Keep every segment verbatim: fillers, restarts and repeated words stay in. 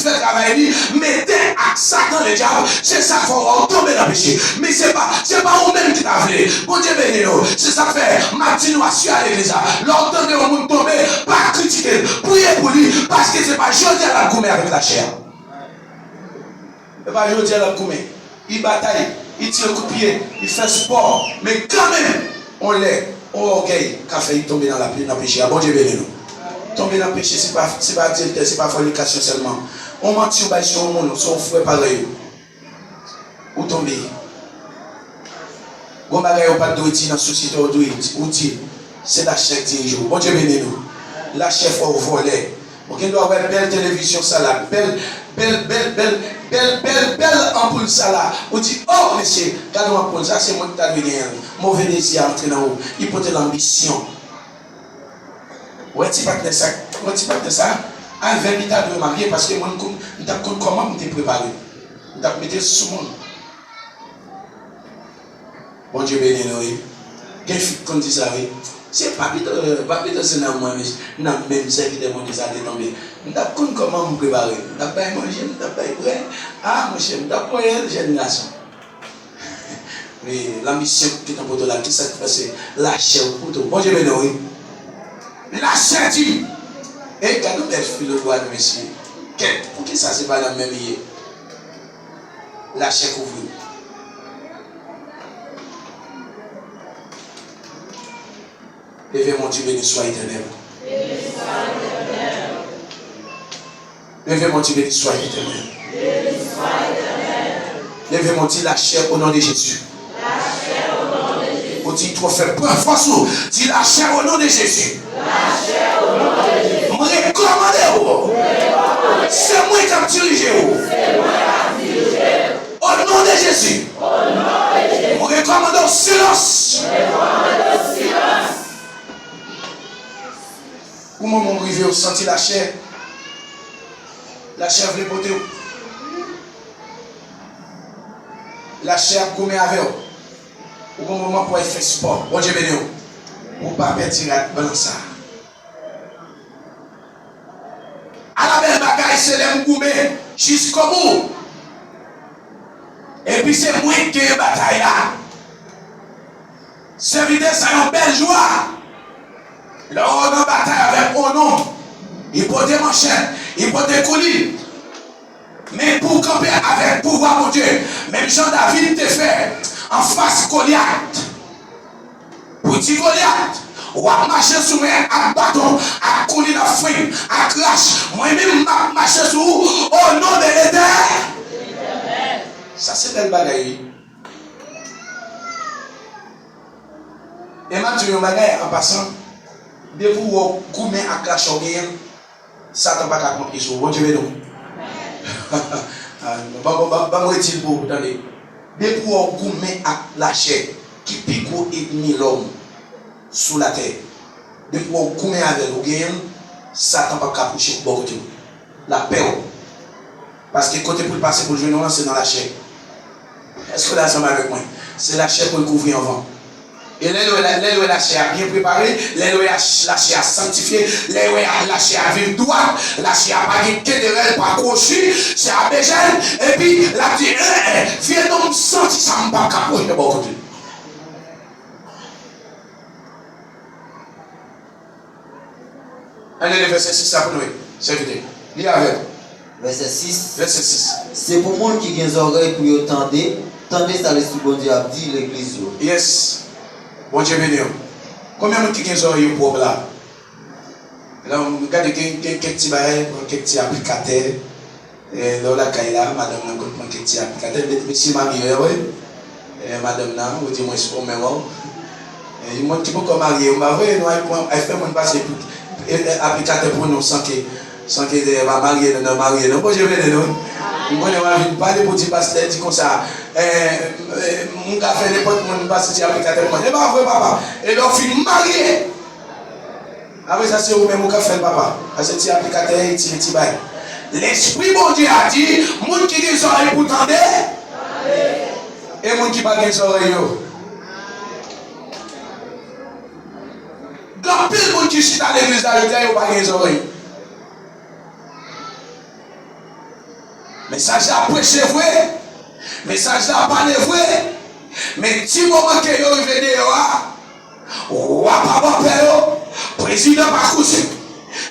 fè travay li, mete ak Satan ledyab, se sa k fè w tonbe nan peche. Men se pa, se pa ou menm ki ta vle. Bondye beni nou. Se sa k fè m ap di nou aswè a legliz la, lè w tande yon moun tonbe, pa kritike l. Priye pou li, paske se pa jodi a l ap goumen avèk lachè a. Se pa jodi a l ap goumen. Li batay, li tire kout pye, li fè spò. Men kanmenm, yon lè, yon ògèy ka fè li tonbe nan lape, nan peche a. Bondye beni nou. Tonbe nan peche, se pa, se pa adiltè, se pa fònikasyon sèlman. Yon manti ou bay sou yon moun, sou yon frè parèy ou. Ou tonbe. Gon bagay ou pa t dwe di nan sosyete, ou dwe di, ou di, se lachè k dirije w. Bondye beni nou. Lachè fè w vòlè. Ou gen dwa wè bèl televizyon sa la, bèl, bèl, bèl, bèl, bèl, bèl, bèl anpoul sa la. Ou di, oh, mesye, gade yon anpoul, sa se mwen ki ta dwe genyen l. Move dezi a antre nan ou. Li pote lanbisyon. Ou wè ti patnè sa, ou wè ti patnè sa, avè l li ta dwe marye, paske mwen, m konn, m t ap konn kòman m te prepare m. M t ap mete l sou moun. Bondye beni nou, wi. Gen fi k konn di sa, wi. Se pa pito, pa pito se nan mwen, nan menm sèvitè Bondye sa te tonbe. M t ap konn kòman m prepare m. M t ap bay manje, m t ap bay bwè. Ah, monchè, m t ap voye l jèn gason. Wi, lanbisyon ki te poto la, ki sa k fè se lachè ou poto. Bondye beni w, wi. Lachè di, e gade yon bèl fi lòt bò a, mesye. Kèt, poukisa se pa nan menm li ye? Lachè kouvri w. Leve men w, di, Beni swa Etènèl. Leve men w, di, Beni swa Etènèl. Leve men w, di, Lachè, o non de Jezi. Ou di, Twò fèb. Pran fòs ou. Di, Lachè, o non de Jezi. M rekòmande w. Se mwen k ap dirije w. O non de Jezi. Mwen rekòmande w silans. Ou moman w rive, ou santi lachè. Lachè vle pote w. Lachè ap goumen avè w. Ou gon moman pou w al fè spò. Bondye beni w. Pou w pa pèdi rad blan sa a. Ala bèl bagay, se lè m goumen jiskobou. Epi se mwen k genyen batay la. Sèvitè sa yon bèl jwa. Lè w nan batay avèk yon nonm, li pote manchèt, li pote koulin. Men pou w kanpe avèk pouvwa Bondye, menm jan David te fè anfas Golyat. Pou di Golyat, w ap mache sou mwen ak baton, ak koulin, ak fwing, ak rach. Mwen menm, m ap mache sou ou, o non de Letènèl. Sa se bèl bagay, wi. E m ap di w yon bagay an pasan, depi w wè w goumen ak lachè w genyen l, Satan pa ka pran pye sou ou. Bondye beni w. Ban, ban, ban, ban m redi l pou ou, tande. Depi w wè w goumen ak lachè, ki pi gwo ènmi lòm sou latè, depi w wè w goumen avè l, ou genyen l, Satan p ap ka pwoche pou bò kote w. L ap pè w. Paske kote pou l pase pou l jwenn ou an, se nan lachè. Èske w la ansanm avèk mwen? Se lachè pou l kouvri anvan. E lè l wè, lè l wè lachè a byen prepare, lè l wè lach-, lachè a sanktifye, lè l wè lachè a viv dwat, lachè a pa gen ke de rèl, pa kwochi, se a bejèn, epi l ap di, en, en, vye nonm santi sa, m p ap ka pwoche bò kote l. Ann li vèsè sis la pou nou, wi, sèvitè. Li avè m. Vèsè sis. Vèsè sis. Se pou moun ki gen zòrèy pou yo tande, tande sa Lespri Bondye ap di legliz yo. Yes. Bondye beni w. Konbyen moun ki gen zòrèy yo pwòp la? La, m gade gen, gen kèk ti bagay, pran kèk ti aplikatè. E, lè w lakay la, madanm nan konn pran kèk ti aplikatè. Met mesye marye yo, wi. E, madanm nan, ou di mwen, ou mè w. E, yon moun ki poko marye, ou pa vre, nou al pran, al fè moun pase pou, e, e, aplikatè pou nou san ke, san ke, e, pa marye, nou, nou marye, nou. Bondye beni nou. M konnen w a vin pale pou di pastè di konsa, e, e, m ka fè nenpòt moun pase ti aplikatè pou mwen. E pa vre, papa. E lè w fin marye, apre sa, se ou menm ou k ap fè l, papa. Paske ti aplikatè, ti, ti bay. Lespri Bondye a di, moun ki gen zòrèy pou tande, e moun ki pa gen zòrèy yo. Gen anpil moun ki chita legliz la, yo di yo pa gen zòrèy. Mesaj la preche vre. Mesaj la pale vre. Men ti moman ke yo rive deyò a, wa pa bòpè yo, prezidan pa kouzen.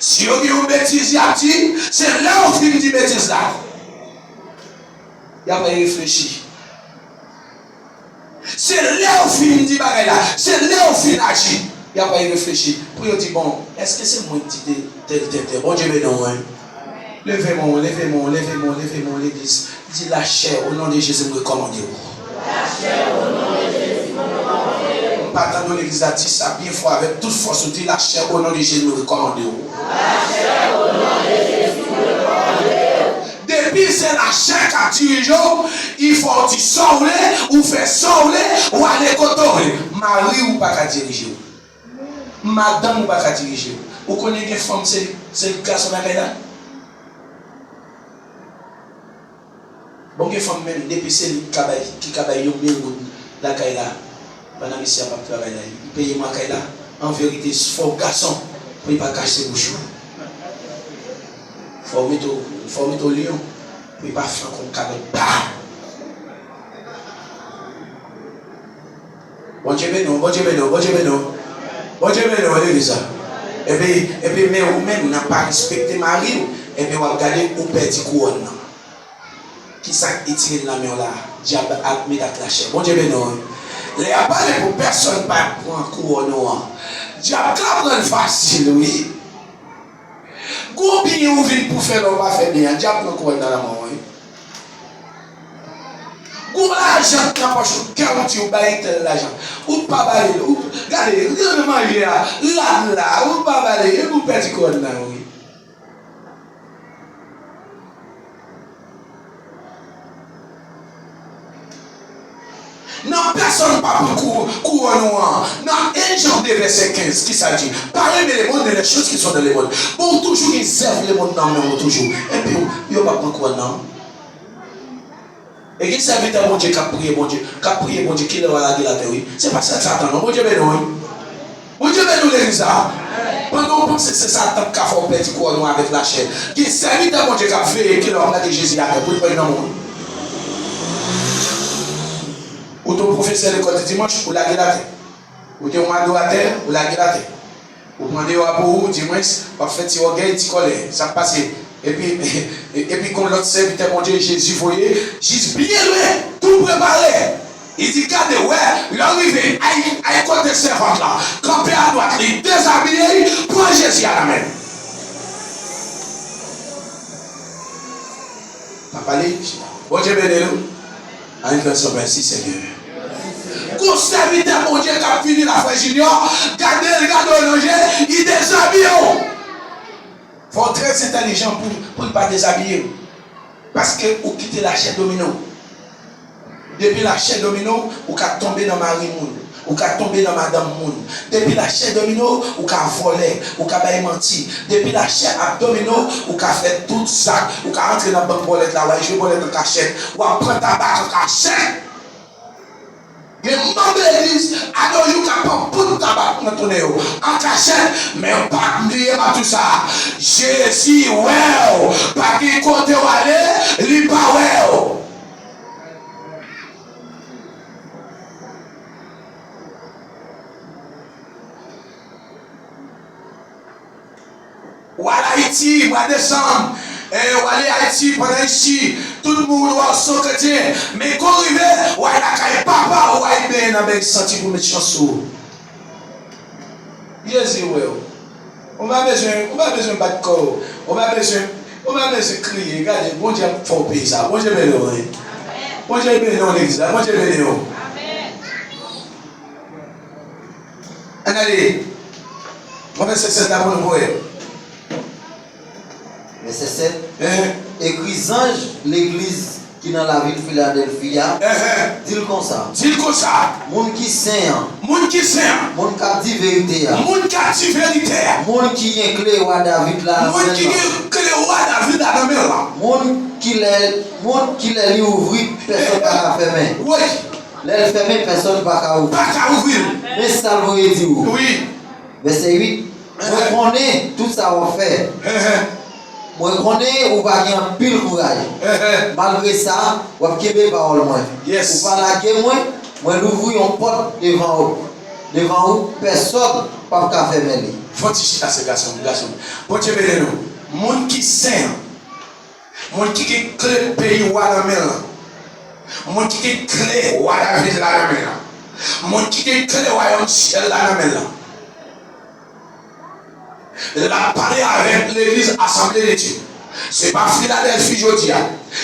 Si yo gen yon betiz y ap di, se lè yo fin di betiz la, y ap reflechi. Se lè yo fin di bagay la, se lè yo fin aji, y ap al reflechi pou yo di, bon, èske se mwen ki di tèl, tèl, tèl? Bondye beni w, wi. Leve men w, leve men w, leve men w, leve men w, legliz. Di, lachè, o non de Jezi, m rekòmande w. M pa tande w, legliz la, di sa byen fò avèk tout fòs ou, di, lachè, o non de Jezi, m rekòmande w. Depi se lachè k ap dirije w, li fè w di sa w vle, ou fè sa w vle, ou ale kote w vle. Mari w pa ka dirije w. Madanm ou pa ka dirije w. Ou konnen gen fanm se, se gason lakay la? Bon, gen fanm menm, depi se li ki ka bay, ki ka bay yon mil goud lakay la, pandan mesye a p ap travay la, li peye mwen kay la. An verite, fò w gason pou li pa kache bouch ou. Fò w mete w, fò w mete w lyon pou li pa flanke w kalòt. Pa! Bondye beni w, Bondye beni w, Bondye beni w. Bondye beni w, legliz la. Epi, epi, men ou menm, nan pa respekte mari w, epi w ap gade ou pèdi kouwòn nan. Kisa k itile l nan men w la? Dyab ap met ak lachè. Bondye beni w, wi. Lè y ap pale pou pèsonn pa pran kouwòn ou an, dyab ka pran l fasil, wi. Gon byen ou vin pou fè lè w pa fè byen an, dyab pran kouwòn nan nan men w, wi. Gon lajan k nan pòch ou, kè w di ou bay entèl lajan. Ou pa ba li, ou, gade, rele manje a, rad la, ou pa ba li, epi ou pèdi kouwòn nan, wi. Non, pèsonn pa pran kou-, kouwòn ou an. Nan en Jan de vèsè kenz, kisa l di? Pas aimer le monde et les choses qui sont dans le monde. Bon, ou toujou gen zèv lemonn nan men w toujou. Epi w, yo pa pran kouwòn nan. E gen sèvitè Bondye k ap priye Bondye, k ap priye Bondye, kilè w a lage latè, wi. Se pa sèl Satan, non. Bondye beni w, wi. Bondye beni w, legliz la. Pandan w panse se Satan k ka fè w pèdi kouwòn ou avèk lachè, gen sèvitè Bondye k ap veye kilè w ap lage Jezi atè pou l pran nan men w. Ou te yon pwofesè lekòl dimanch, ou lage l atè. Ou te yon adoratè, ou lage l atè. Ou pran deyò a pou ou, dimwens, w ap fè ti ògèy, ti kòlè. Sa k pase? Epi, epi gon lòt sèvitè Bondye Jezi voye, jis byen lwen, tou prepare. Li di, gade, wè, lè w rive, ay, ay kote sèvant la, kanpe adwat li, dezabiye l, pran Jezi a nan men l. Pa pale, chita. Bondye beni nou. Ann fè sa, mèsi Senyè. Gon sèvitè Bondye k ap vini la, frè Junior, gade l, gade w nan je, li dezabiye w. Fò w trè entèlijan pou, pou l pa dezabiye w. Paske ou kite lachè domine w. Depi lachè domine w, ou ka tonbe nan mari moun, ou ka tonbe nan madanm moun. Depi lachè domine w, ou ka vòlè, ou ka bay manti. Depi lachè ap domine w, ou ka fè tout zak, ou ka antre nan bank bòlèt la, w al jwe bòlèt an kachèt, w ap pran tabak an kachèt. Gen manm legliz, a nos jours, k ap pran bout tabak nan tounen yo, an kachèt, men pa bliye m ap di w sa, Jezi wè w, pa gen kote w ale, li pa wè w. W al Ayiti, mwa desanm, e, w ale Ayiti pandan ichi, tout moun wè w se yon kretyen, men kou rive, w al lakay papa w, w al benyen nan beny santi pou met chans sou ou. Jezi wè w. Ou pa bezwen, ou pa bezwen bat kò w. Ou pa bezwen, ou pa bezwen kriye. Gade, Bondye ap fè w peye sa. Bondye beni w, wi. Bondye beni w, legliz la. Bondye beni w. Ann ale. Pran vèsè sèt la pou nou, frè. Vèsè sèt. Enhen. Ekri zanj legliz ki nan lavil Filadèlfi a, enhen, di l konsa. Di l konsa. Moun ki sen an. Moun ki sen an. Moun k ap di verite a. Moun k ap di verite a. Moun ki gen kle wa David la nan men l lan. Moun ki gen kle wa David la nan men l lan. Moun ki lè, moun ki lè li ouvri, pèsonn pa ka fèmen. Wi. Lè l fèmen, pèsonn pa ka ouvri. Pa ka ouvri l. Men sa l voye di w. Wi. Vèsè uit. Mwen konnen tout sa w ap fè. Enhen. Mwen konnen ou pa gen anpil kouraj. Malgre sa, w ap kenbe pawòl mwen. Ou pa lage mwen, mwen louvri yon pòt devan ou. Devan ou, pèsòn p ap ka fèmen li. Fò ti chita se gason, gason. Bondye beni nou. Moun ki sen an, moun ki gen kle peyi w a nan men l lan, moun ki gen kle wa David la nan men l lan, moun ki gen kle wayòm syèl la nan men l lan. L ap pale avèk legliz Asanble de Dye. Se pa Filadèlfi jodi a.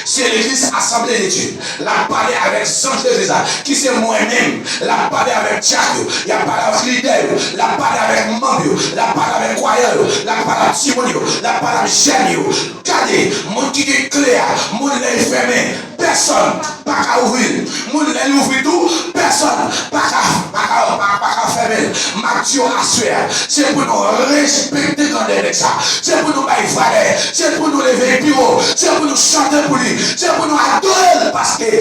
Se legliz Asanble de Dye. L ap pale avèk zanj legliz la, ki se mwen menm. L ap pale avèk dyak yo. L ap pale avèk lidè yo. L ap pale avèk manm yo. L ap pale avèk kwayan yo. L ap pale avèk timoun yo. L ap pale avèk jèn yo. Gade, moun ki gen kle a, moun lè l fèmen, pèsòn pa ka ouvri l. Moun lè l ouvri tou, pèsòn pa ka, pa ka, pa, pa ka fèmen l. M ap di w aswè a, se pou nou respekte grandè nèg sa. Se pou nou bay valè. Se pou nou leve l pi wo. Se pou nou chante pou li. Se pou nou adore l paske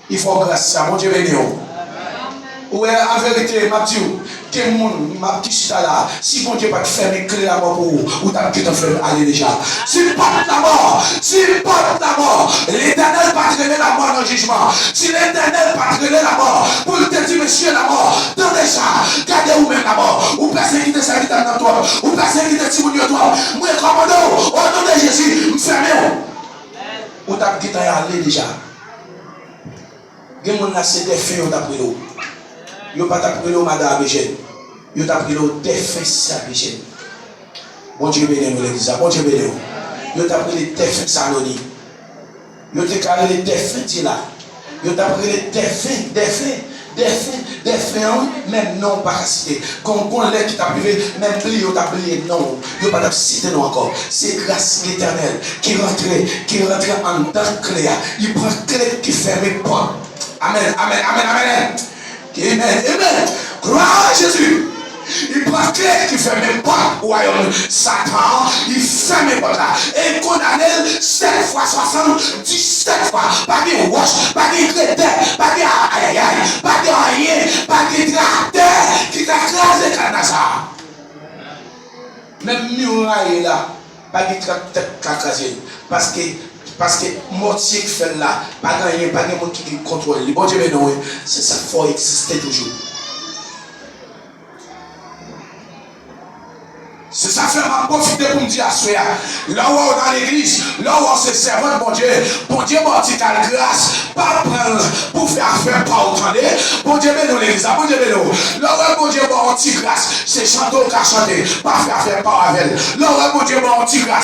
li fè w gras sa. Bondye beni w. Ou wè, an verite, m ap di w, gen moun, m ap di chita la, si Bondye pa t fèmen kle lamò pou ou, ou t ap gentan fèmen ale deja. Si pòt lamò, si pòt lamò, Letènèl pa t rele lamò nan jijman, si Letènèl pa t rele lamò pou l te di, mesye lamò, tande sa, gade ou menm lamò, ou pèsekite sèvitè m nan twòp, ou pèsekite timoun yo twòp, m rekòmande w, o non de Jezi, m fèmen w. Ou t ap gentan ale deja. Gen moun la se dèfen yo t ap rele w. Yo pa t ap rele w madan Abejèn. Yo t ap rele w dèfen sè Abejèn. Bondye beni nou legliz la. Bondye beni w. Yo t ap rele dèfen Saloni. Yo te ka rele dèfen Dila. Yo t ap rele dèfen, dèfen, dèfen, dèfen an wi. Menm non w pa ka site. Gon, gon lè ki t ap rive, menm bliye yo t ap bliye non w. Yo pa t ap site non w ankò. Se gras Letènèl ki rantre, ki rantre anndan kle a. Li pran kle ki fèmen pòt. Amèn, amèn, amèn, amèn. Amèn, amèn. Glwa a Jezi. Li pran kle ki fèmen pòt wayòm Satan an, li fèmen pòt la. E li kondane l sèt fwa swasanndisèt fwa. Pa gen wòch, pa gen gretè, pa gen ayayay, pa gen anyen, pa gen traktè ki ka kraze kadna sa a. Menm mi w raye la, pa gen traktè k ka kraze l. Paske, paske mòtye k fè l la, pa gen anyen, pa gen moun ki gen kontwòl li. Bondye beni w, wi. Se sa k fè w egziste toujou. Se sa k fè m ap pwofite pou m di aswè a, lè w wè w nan legliz, lè w wè w se sèvant Bondye, Bondye ba w ti kal gras, pa pran l pou fè afè pa w, tande. Bondye beni w legliz la, Bondye beni w. Lè w wè Bondye ba w yon ti gras, se chante w ka chante, pa fè afè pa w avè l. Lè w wè Bondye ba w yon ti gras,